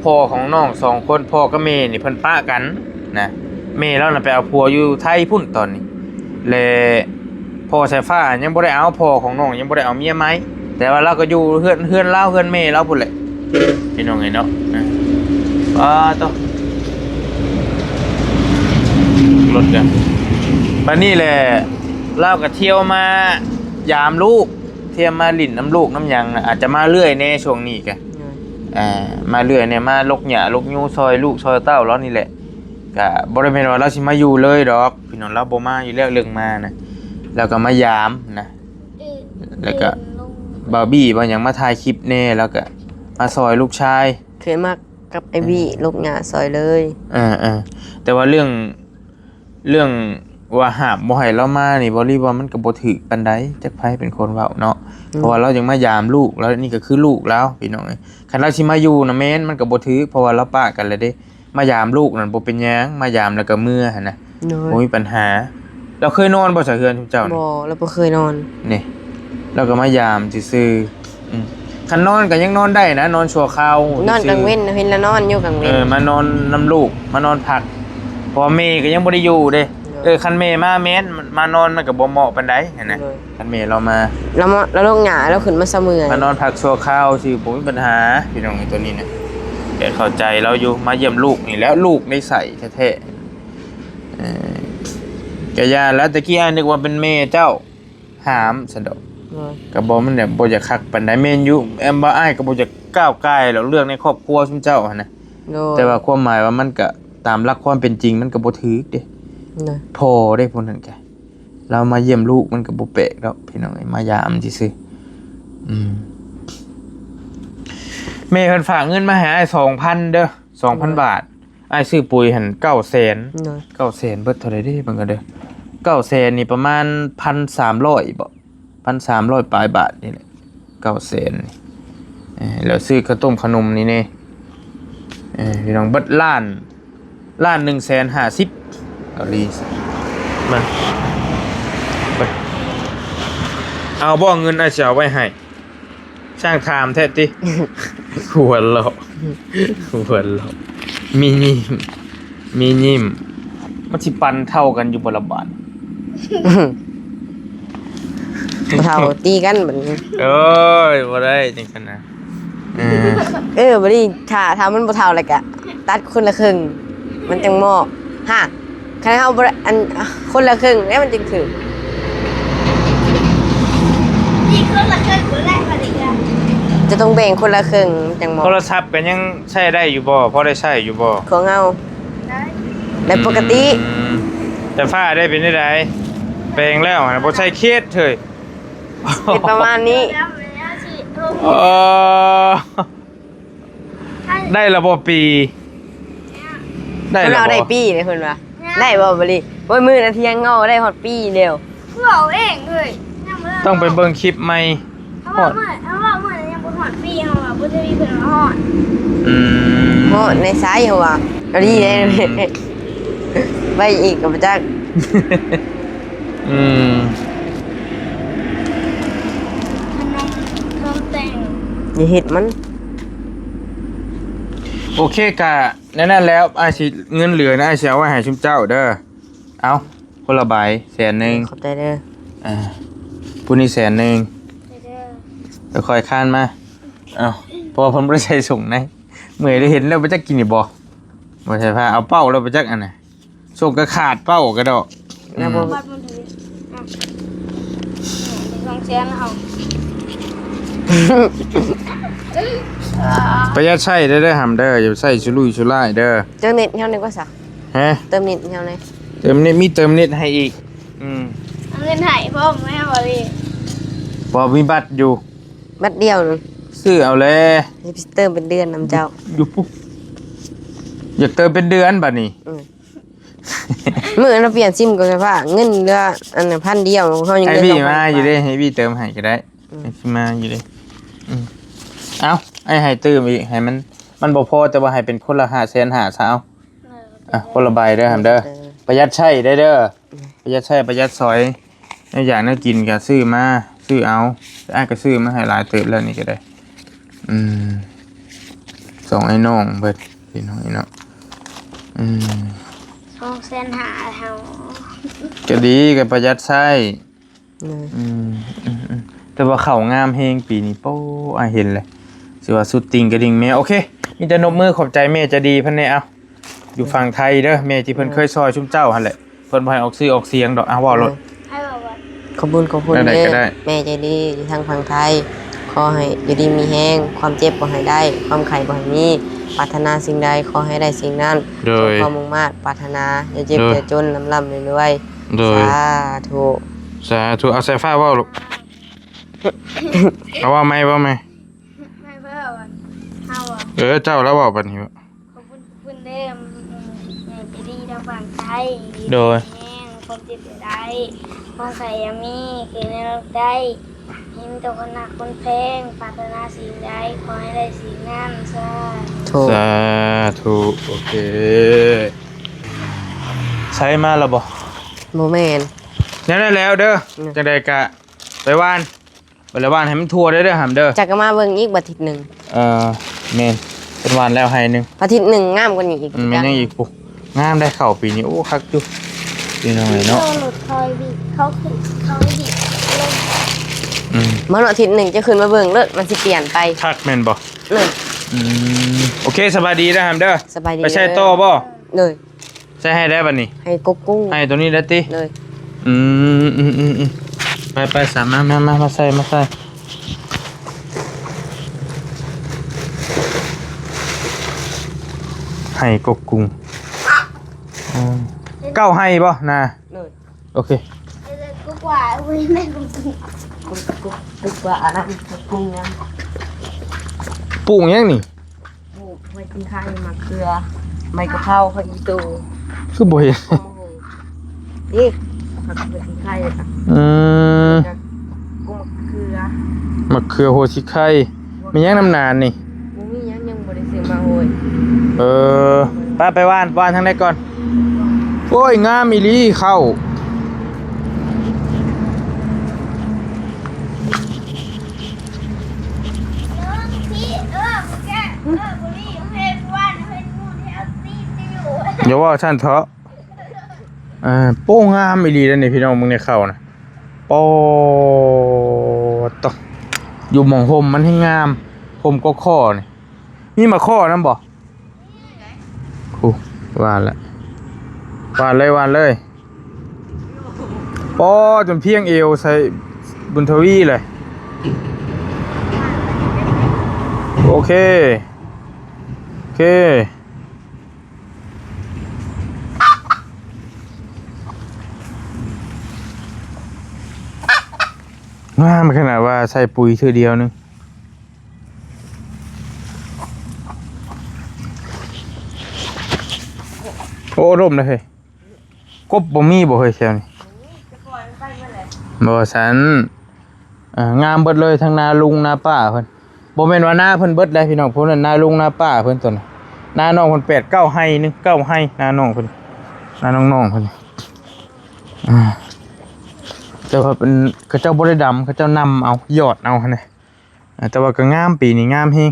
ພໍ່ຂອງນ້ອງສອງຄົນ ພໍ່ກັບແມ່ນີ້ເພິ່ນປະກັນນະ. ແມ່ລາວນະໄປເອົາຜົວຢູ່ໄທພຸ້ນຕອນນີ້ ແລະ ພໍ່ສາຍຟ້າຍັງບໍ່ໄດ້ເອົາ ພໍ່ຂອງນ້ອງຍັງບໍ່ໄດ້ເອົາເມຍໃໝ່ ແຕ່ວ່າລາວກໍຢູ່ເຮືອນ ເຮືອນລາວ ເຮືອນແມ່ລາວພຸ້ນແຫຼະ ພີ່ນ້ອງເອີຍເນາະ. ປາດໂທ້ ລົດກະ ບາດນີ້ແຫຼະ ລາວກໍທ່ຽວມາຢາມລູກ ທ່ຽວມາຫຼິ້ນນຳລູກນຳຫຍັງນະ ອາດຈະມາເລື້ອຍແດ່ຊ່ວງນີ້ກະ ອືມ ອ່າ ມາເລື້ອຍແດ່ ມາຫຼົກຫຍ້າຫຼົກຍູຊ່ອຍລູກຊ່ອຍເຕົ້າລາວນີ້ແຫຼະ. ກະບໍ່ໄດ້ແມ່ນວ່າລາວຊິມາຢູ່ເລີຍດອກ ພີ່ນ້ອງ ລາວບໍ່ມາຢູ່ແລ້ວ ເລື່ອງມານະ ລາວກໍມາຢາມນະ ແລ້ວກໍບ່າວບີ້ບ່າວຫຍັງມາຖ່າຍຄລິບແດ່ ລາວກໍມາຊ່ອຍລູກຊາຍ ເຄີຍມາກັບອ້າຍບີ້ ອືມ ລົກຫຍ້າຊ່ອຍເລີຍ ເອີໆ ແຕ່ວ່າເລື່ອງ ເລື່ອງວ່າຫ້າມບໍ່ໃຫ້ລາວມານີ້ ບ່າວລີວ່າມັນກໍບໍ່ຖືກປານໃດ ຈັກໃຜເປັນຄົນເວົ້າເນາະ ອືມ ເພາະວ່າລາວຍັງມາຢາມລູກ ແລ້ວນີ້ກໍຄືລູກລາວ ພີ່ນ້ອງເອີຍ ຄັນລາວຊິມາຢູ່ນະແມ່ນ ມັນກໍບໍ່ຖືກ ເພາະວ່າລາວປະກັນແລ້ວເດ້ ມາຢາມລູກນັ້ນບໍ່ເປັນຫຍັງ ມາຢາມແລ້ວກໍເມືອຫັ້ນນະ ໂດຍ ບໍ່ມີປັນຫາ ລາວເຄີຍນອນບໍ່ຊະເຮືອນຊຸມເຈົ້ານີ້? ບໍ່ ລາວບໍ່ເຄີຍນອນ ນີ້ ລາວກໍມາຢາມຊື່ໆ ອືມ ຄັນນອນກໍຍັງນອນໄດ້ນະ ນອນຊົ່ວຄາວ ນອນກາງເວັນ ເຫັນລາວນອນຢູ່ກາງເວັນ ເອີ ມານອນນຳລູກ ມານອນພັກ ເພາະວ່າແມ່ກໍຍັງບໍ່ໄດ້ຢູ່ເດ້ ໂດຍ ເອີ ຄັນແມ່ມາແມ່ນ ມານອນມັນກໍບໍ່ເໝາະປານໃດຫັ້ນນະ ໂດຍ ຄັນແມ່ລາວມາ ລາວມາ ລາວລົກຫຍ້າ ລາວຂຶ້ນມາຊະເມືອ ມານອນພັກຊົ່ວຄາວຊື່ ບໍ່ມີປັນຫາ ພີ່ນ້ອງເອີຍ ຕົວນີ້ນະ ແກເຂົ້າໃຈລາວຢູ່ ມາຢ້ຽມລູກນີ້ແຫຼະ ລູກນິໄສແທ້ໆ ເອີ ກະຢ່າລະ ຕະກີ້ອ້າຍນຶກວ່າເປັນແມ່ເຈົ້າ ຫາມຊັ້ນດອກ ໂດຍ ກະບໍ່ ມັນແບບບໍ່ຢາກຄັກປານໃດ ແມ່ນຢູ່ ແອມວ່າອ້າຍກໍບໍ່ຢາກກ້າວກ່າຍດອກ ເລື່ອງໃນຄອບຄົວຊຸມເຈົ້າຫັ້ນນະ ໂດຍ ແຕ່ວ່າຄວາມໝາຍວ່າມັນກະຕາມຫຼັກຄວາມເປັນຈິງ ມັນກະບໍ່ຖືກເດ້ ໂດຍ ພໍ່ເດ້ຜູ້ນັ້ນກະ ລາວມາຢ້ຽມລູກມັນກໍບໍ່ແປກດອກພີ່ນ້ອງເອີຍ ມາຢາມຊື່ໆ ອືມ ແມ່ເພິ່ນຝາກເງິນມາໃຫ້ອ້າຍສອງພັນເດີ ສອງພັນ ໂດຍ ບາດ ອ້າຍຊື້ປຸ໋ຍຫັ້ນເກົ້າແສນ ໂດຍ ເກົ້າແສນເບິດເທົ່າໃດເດ້ ເບິ່ງກັນເດີ ເກົ້າແສນນີ້ປະມານພັນສາມຮ້ອຍບໍ ພັນສາມຮ້ອຍປາຍບາດນີ້ແຫຼະ ເກົ້າແສນນີ້ ເອີ ແລ້ວຊື້ເຂົ້າຕົ້ມເຂົ້າໜົມນີ້ແດ່ ເອີ ພີ່ນ້ອງ ເບິດລ້ານ ລ້ານໜຶ່ງແສນຫ້າສິບ ເກົາຫຼີ ມາ ເບິດ ເອົາບໍ່ເງິນ ອ້າຍຊິເອົາໄວ້ໃຫ້ ຊ່າງຖາມແທ້ຕິ ຫົວເລາະ ຫົວເລາະ ມີຍິ້ມ ມີຍິ້ມ ມັນຊິປັນເທົ່າກັນຢູ່ບໍ່ລະບາດ ບໍ່ເທົ່າ ຕີກັນບັດນີ້ ໂອ້ຍ ບໍ່ໄດ້ຈັ່ງຊັ້ນນະ ເອີ ເອີ ບັດນີ້ ຖ້າ ຖ້າມັນບໍ່ເທົ່າແລ້ວກະຕັດຄົນລະເຄິ່ງ ມັນຈັ່ງເໝາະ ຫາ ຄັນເຮົາບໍ່ໄດ້ ອັນ ຄົນລະເຄິ່ງແລ້ວມັນຈຶ່ງຖືກ ນີ້ຄົນລະເຄິ່ງບໍ່ໄດ້ບັດນີ້ກະ ຈະຕ້ອງແບ່ງຄົນລະເຄິ່ງ ມັນຈັ່ງເໝາະ ໂທລະສັບກໍຍັງໃຊ້ໄດ້ຢູ່ບໍ່? ພໍໄດ້ໃຊ້ຢູ່ບໍ່? ຂອງເຮົາ ໄດ້ ໄດ້ປົກກະຕິ ອືມ ແຕ່ຟ້າໄດ້ເປັນຈັ່ງໃດ? ແປງແລ້ວຫັ້ນ ບໍ່ໃສ່ເຄສເຮີ້ຍ ເປັນປະມານນີ້ ເອີ ໄດ້ລະບໍ່ປີ? ໄດ້ລະບໍ່? ເພິ່ນເອົາໄດ້ປີເດ້ ເພິ່ນວ່າ ໄດ້ບໍ່ບໍລິ? ໂອ້ຍ ມື້ນາທຽງເງົາໄດ້ຮອດປີແລ້ວ ເວົ້າເອງເລີຍ ຍັງບໍ່ໄດ້ ຕ້ອງໄປເບິ່ງຄລິບໃໝ່ ເຮົາເວົ້າເມື່ອ ເຮົາເວົ້າເມື່ອນັ້ນຍັງບໍ່ຮອດປີ ເຮົາວ່າບໍ່ໄດ້ມີເພິ່ນວ່າຮອດ ອືມ ຮອດໃນໄຊເຮົາວ່າ ກໍດີເດ້ ອືມ ໄວ້ອີກກໍບໍ່ຈັກ ອືມ ມັນນອນ ນອນແຕ່ງ ຢ່າເຮັດມັນ ໂອເຄ ກະແນວນັ້ນແລ້ວ ອ້າຍຊິ ເງິນເຫຼືອນະ ອ້າຍຊິເອົາໄວ້ໃຫ້ຊຸມເຈົ້າເດີ ເອົາ ຄົນລະໃບ ແສນໜຶ່ງ ຂອບໃຈເດີ ອ່າ ຜູ້ນີ້ແສນໜຶ່ງ ເດີ ຄ່ອຍຄານມາ ເອົາ ເພາະວ່າເພິ່ນບໍ່ໄດ້ໃສ່ສົ້ງໃນ ເມື່ອຍໄດ້ເຫັນແລ້ວ ບໍ່ຈັກກິນນີ້ບໍ່ ບໍ່ໃສ່ຜ້າ ເອົາເປົ້າແລ້ວບໍ່ຈັກອັນນະ ສົ່ງກະຂາດເປົ້າກະດອກ ແລ້ວບໍ່ ອືມ ບັດມັນຖືກ ອ່ະ ສອງແສນເອົາ ປະຢັດໃຊ້ເດີ ເດີຫຳເດີ ຢ່າໃຊ້ສຸລຸຍສຸລາຍເດີ ເຕີມເນັດເຮົານີ້ກວ່າຊະ ຮະ ເຕີມເນັດເຮົານີ້ ເຕີມເນັດ ມີເຕີມເນັດໃຫ້ອີກ ອືມ ເອົາເງິນໃຫ້ພ້ອມແມ່ບໍ່ດີ ບໍ່ມີບັດຢູ່ ບັດດຽວໜຶ່ງ ຊື້ເອົາແລ ຊິໄປເຕີມເປັນເດືອນນຳເຈົ້າ ຢູ່ປຸ ຢາກເຕີມເປັນເດືອນບັດນີ້ ອືມ ມື້ນັ້ນລາວປ່ຽນຊິມກໍສະພາບ ເງິນເຫຼືອອັນພັນດຽວ ເຮົາຍັງເຫຼືອສອງພັນ ໃຫ້ບີມາຢູ່ເດ້ ໃຫ້ບີເຕີມໃຫ້ກໍໄດ້ ອືມ ໃຫ້ບີມາຢູ່ເດ້ ອືມ ເອົາ ໃຫ້ ໃຫ້ຕື່ມອີກ ໃຫ້ມັນ ມັນບໍ່ພໍ ແຕ່ວ່າໃຫ້ເປັນຄົນລະຫ້າແສນຫ້າຊະເອົາ ອ່ະ ຄົນລະໃບເດີຫຳເດີ ປະຢັດໃຊ້ໄດ້ເດີ ປະຢັດໃຊ້ປະຢັດສອຍ ແນວຢາກແນວກິນກໍຊື້ມາ ຊື້ເອົາ ອ້າຍກໍຊື້ມາໃຫ້ຫຼາຍເຕີບແລ້ວນີ້ກໍໄດ້ ອືມ ສອງອ້າຍນ້ອງເບິດ ພີ່ນ້ອງເນາະ ອືມ ສອງແສນຫ້າເຮົາ ກໍດີ ກໍປະຢັດໃຊ້ ອືມ ອືມ ອືມ ແຕ່ວ່າເຂົ້າງາມແຮງປີນີ້ ໂປ້ ອ້າຍເຫັນແຫຼະ ຖືວ່າສຸດຕິ່ງກະດິ່ງແມວ ໂອເຄ ມີແຕ່ນົບມືຂອບໃຈແມ່ໃຈດີເພິ່ນແດ່ ເອົາ ຢູ່ຝັ່ງໄທເດີ ແມ່ທີ່ເພິ່ນເຄີຍຊ່ອຍຊຸມເຈົ້າຫັ້ນແຫຼະ ເພິ່ນບໍ່ໃຫ້ອອກຊື່ອອກສຽງດອກ ອ່ະ ເວົ້າໂລດ ໃຜເວົ້າວ່າ ຂອບຄຸນ ຂອບຄຸນເດີ ແມ່ໃຈດີຢູ່ທາງຝັ່ງໄທ ຂ ຂໍໃຫ້ຢູ່ດີມີແຮງ, ຄວາມເຈັບບໍ່ໃຫ້ໄດ້, ຄວາມໄຂ້ບໍ່ໃຫ້ມີ, ປາດຖະໜາສິ່ງໃດຂໍໃຫ້ໄດ້ສິ່ງນັ້ນ, ໂດຍ ສົມຄວາມມຸ່ງມາດປາດຖະໜາ, ຢ່າເຈັບ ໂດຍ ຢ່າຈົນ, ລ່ຳໆລວຍໆ ໂດຍ ສາທຸ ສາທຸ. ເອົາສາຍຟ້າເວົ້າລູກ ເອົາເວົ້າໃໝ່ ເວົ້າໃໝ່ ໃຫ້ເວົ້າ ເຮົາ ເອີ ເຈົ້າລະເວົ້າບັດນີ້. ຂອບຄຸນເດີ ອືມ ໃຫຍ່ໃຈດີທາງຝັ່ງໄທ ໂດຍ ແຮງ ຄວາມເຈັບຢ່າໄດ້ ຄວາມໄຂ້ຢ່າມີ ຄືແນວໄດ້ ເຫັນແຕ່ຄົນຮັກຄົນແພງ ປາດຖະໜາສິ່ງໃດ ຂໍໃຫ້ໄດ້ສິ່ງນັ້ນ ສາທຸ ສາທຸ. ໂອເຄ ໃຊ້ມາແລ້ວບໍ່? ບໍ່ແມ່ນ ແນວນັ້ນແລ້ວເດີ ອືມ ຈັ່ງໃດກະໄປຫວ່ານ ໄປລະຫວ່ານໃຫ້ມັນທົ່ວເດີ ເດີຫຳເດີ ຈັກກະມາເບິ່ງອີກບາດທິດໜຶ່ງ. ເອີ ແມ່ນ ເພິ່ນຫວ່ານແລ້ວໄຮ່ໜຶ່ງ ບາດທິດໜຶ່ງງາມກວ່ານີ້ອີກ. ອືມ ແມ່ນຫຍັງອີກພຸ້ນ ງາມໄດ໋ເຂົ້າປີນີ້ ໂອ້ ຄັກຢູ່ ພີ່ນ້ອງເອີຍເນາະ. ເຂົາລົດຄອຍບິດ ເຂົາຂຶ້ນ ເຂົາບິດລົງ ອືມ ມາເນາະ ທິດໜຶ່ງຈະຂຶ້ນມາເບິ່ງໂລດ ມັນຊິປ່ຽນໄປ ຄັກແມ່ນບໍ່? ແມ່ນ ອືມ ໂອເຄ ສະບາຍດີເດີຫຳເດີ ສະບາຍດີ ໄປໃຊ້ຕໍ່ບໍ່? ໂດຍ. ໃສ່ໄຮ່ໄດ້ບັດນີ້ ໄຮ່ກົກກຸ້ງ ໄຮ່ໂຕນີ້ໄດ້ຕິ ໂດຍ ອືມ ອືມ ອືມ ອືມ ໄປ ໄປ ສາມ ມາ ມາ ມາ ມາໃສ່ ມາໃສ່ ໄຮ່ກົກກຸ້ງ ອືມ ເກົ້າໄຮ່ບໍ່ນາ ໂດຍ ໂອເຄ ກຸກກວ່າ ອຸ້ຍ ແມ່ນກຸກກຸ້ງ ກຸກ ກຸກ ກຸກກວ່າ ອັນນັ້ນກຸກກຸ້ງຫຍັງ ປູກຫຍັງນີ້? ປູກໄວ້ກິນໄຂ່ ໝາກເຂືອ ໃບກະເພົາ ຜັກອີ່ຕູ ຄືບໍ່ເຫັນ ນີ້ ຜັກ ຜັກອີ່ໄຂ່ ອືມ ກຸ້ງ ໝາກເຂືອ ໝາກເຂືອ ຫົວສີໄຄ ມີຫຍັງນຳໜານີ້? ບໍ່ມີຫຍັງ ຍັງບໍ່ໄດ້ຊື້ມາໂຫຍ ເອີ ໄປ ໄປຫວ່ານ ຫວ່ານທາງໃດກ່ອນ? ໂອ້ຍ ງາມອີ່ຫຼີເຂົ້າ. ຢ່າເວົ້າຊັ້ນເທາະ ເອີ ໂອ້ ງາມອີ່ຫຼີເດ້ນີ້ພີ່ນ້ອງ ເບິ່ງໃນເຂົ້ານະ ປາດໂທ້ ຢູ່ໝ່ອງຮົ່ມມັນແຮງງາມ ຮົ່ມກໍຂໍນີ້ ມີໝາກຂໍນຳບໍ່? ໂອ້ ຫວ່ານລະ ຫວ່ານເລີຍ ຫວ່ານເລີຍ ປໍ ຈົນພຽງເອວໃສ່ບຸນທະວີເລີຍ ໂອເຄ ໂອເຄ ງາມຂະໜາດວ່າໃສ່ປຸຍເທື່ອດຽວໜຶ່ງ. ໂອ້ ລົມເດ້ເຮີ້ຍ ກົບບໍ່ມີບໍ່ເຮີ້ຍແຖວນີ້? ບໍ່ ຊັ້ນ ເອີ ງາມເບິດເລີຍ ທັງນາລຸງນາປ້າເພິ່ນ ບໍ່ແມ່ນວ່ານາເພິ່ນເບິດໃດ໋ພີ່ນ້ອງ ພວກນັ້ນນາລຸງນາປ້າເພິ່ນ ໂຕນັ້ນນານ້ອງເພິ່ນ ແປດເກົ້າໄຮ່ ໜຶ່ງເກົ້າໄຮ່ ນານ້ອງເພິ່ນ ນານ້ອງໆເພິ່ນ ອ່າ ແຕ່ວ່າເປັນ ເຂົາເຈົ້າບໍ່ໄດ້ດຳ ເຂົາເຈົ້ານຳເອົາ ຢອດເອົາຫັ້ນນະ. ອ່າ ແຕ່ວ່າກໍງາມ ປີນີ້ງາມແຮງ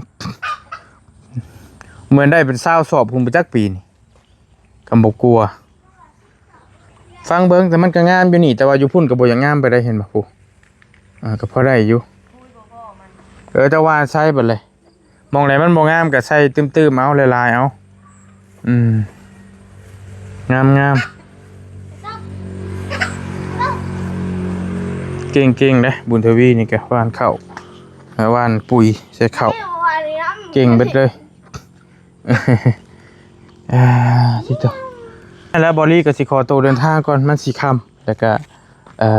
ເໝືອນໄດ້ເປັນຊາວສອບພຸ້ນ ບໍ່ຈັກປີນີ້ ກໍບໍ່ກົວ ຟັງເບິ່ງ ແຕ່ມັນກໍງາມຢູ່ນີ້ ແຕ່ວ່າຢູ່ພຸ້ນກໍບໍ່ຢາກງາມປານໃດ ເຫັນບໍ່ ຜູ້ ອ່າ ກໍພໍໄດ້ຢູ່ ເອີ ແຕ່ວ່າໃສ່ເບິດເລີຍ ໝ່ອງໃດມັນບໍ່ງາມກໍໃສ່ຕື່ມໆເອົາ ຫຼາຍໆເອົາ ອືມ ງາມໆ ເກັ່ງໆເດ້ ບຸນທະວີນີ້ກໍຫວ່ານເຂົ້າ ຫວ່ານປຸຍໃສ່ເຂົ້າ ເກັ່ງເບິດເລີຍ ອ່າ ຕິໂຕ ແລ້ວບອລລີກໍຊິຂໍໂຕເດີນທາງກ່ອນ ມັນຊິຄ່ຳ ແລ້ວກໍ ເອີ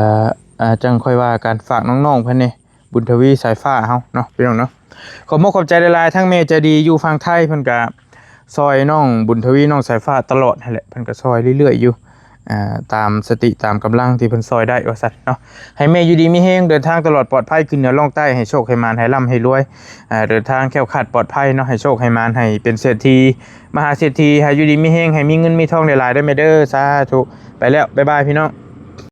ອ່າ ຈັ່ງຄ່ອຍວ່າກັນ ຝາກນ້ອງໆເພິ່ນແດ່ ບຸນທະວີສາຍຟ້າເຮົາເນາະ ພີ່ນ້ອງເນາະ ຂອບມຸກຂອບໃຈຫຼາຍໆ ທັງແມ່ໃຈດີຢູ່ຝັ່ງໄທ ເພິ່ນກະຊ່ອຍນ້ອງບຸນທະວີ ນ້ອງສາຍຟ້າຕະຫຼອດຫັ້ນແຫຼະ ເພິ່ນກະຊ່ອຍເລື້ອຍໆຢູ່ ອ່າ ຕາມສະຕິຕາມກຳລັງທີ່ເພິ່ນຊ່ອຍໄດ້ວ່າຊັ້ນເນາະ ໃຫ້ແມ່ຢູ່ດີມີແຮງ ເດີນທາງຕະຫຼອດປອດໄພ ຂຶ້ນເໜືອລ່ອງໃຕ້ ໃຫ້ໂຊກໃຫ້ໝານ ໃຫ້ລ່ຳໃຫ້ລວຍ ອ່າ ເດີນທາງແຄ້ວຄາດປອດໄພເນາະ ໃຫ້ໂຊກໃຫ້ໝານ ໃຫ້ເປັນເສດຖີມະຫາເສດຖີ ໃຫ້ຢູ່ດີມີແຮງ ໃຫ້ມີເງິນມີທອງຫຼາຍໆເດີແມ່ເດີ ສາທຸ ໄປແລ້ວ ບາຍບາຍ ພີ່ນ້ອງ.